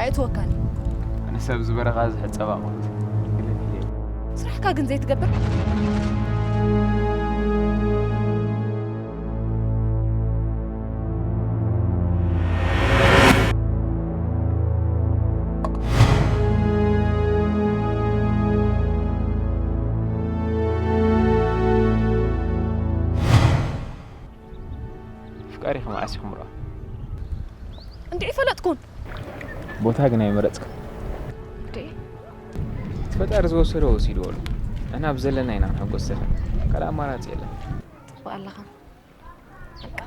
ኣይእትወካን እዩ። ኣነ ሰብ ዝበረኻ ዝሕጸባቑት ግለት እየ። ስራሕካ ግን ዘይትገብር። ፍቃሪኺ መዓስ ኢኹም ርኣ? እንዲዒ ፈለጥኩን። ቦታ ግን ኣይመረጽካ። እንዲዒ እቲ ፈጣሪ ዝወሰዶ ወሲድዎ ኣሎ። ንሕና ብዘለና ኢና ክንሕጎስ ዘለና። ካልእ ኣማራጺ የለን። ጽቡቕ ኣለኻ። በቃ።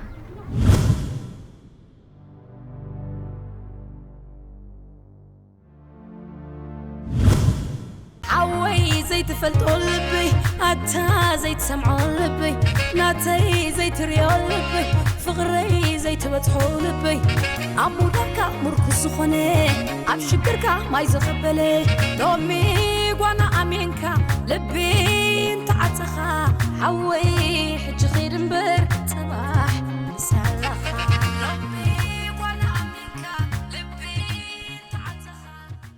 ሓወይ ዘይትፈልጦ ልበይ ኣታ ዘይትሰምዖ ልበይ ናተይ ዘይትሪኦ ልበይ ፍቕረይ ዘይትበጽሖ ልበይ ኣሙዳካ ምርኩስ ዝኾነ ኣብ ሽግርካ ማይ ዝቐበለ ሎሚ ጓና ኣሜንካ ልቢ እንተዓጸኻ ሓወይ